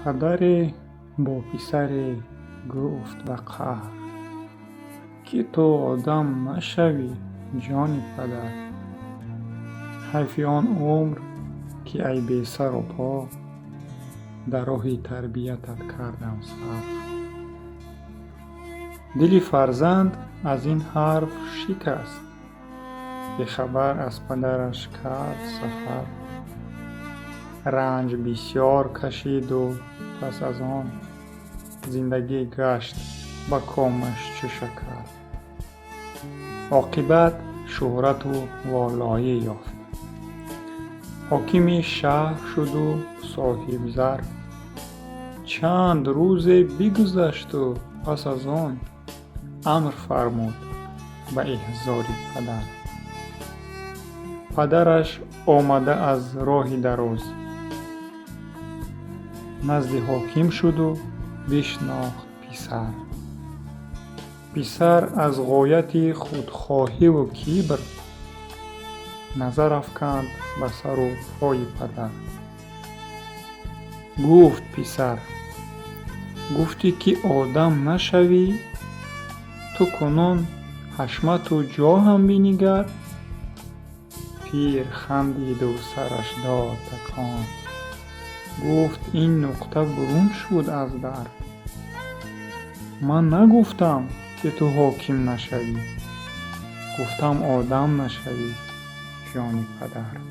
Падаре бо писаре гуфт ба қаҳр, ки ту одам нашавӣ, ҷони падар. Ҳайфи он умр, ки ай бесару по дар роҳи тарбиятат кардам сарф. Дили фарзанд аз ин ҳарф шикаст, бехабар аз падараш кард сафар. Ранҷ бисёр кашиду пас аз он зиндагӣ гашт ба комаш чу шакар. Оқибат шӯҳрату волоӣ ёфт. Ҳокими шаҳр шуду соҳибзар. Чанд рӯзе бигузашту пас аз он амр фармуд ба эҳзори падар. Падараш омада аз роҳи дароз назди ҳоким шуду бишнохт писар. Писар аз ғояти худхоҳиву кибр назар афканд ба сару пои падар. Гуфт писар: «Гуфтӣ, ки одам нашавӣ, ту кунун ҳашмату ҷоҳам бинигар?» Пир хандиду сараш дод такон. Гуфт: «Ин нуқта бурун шуд аз дар. Ман нагуфтам, ки ту ҳоким нашавӣ, гуфтам, одам нашавӣ, ҷони падар».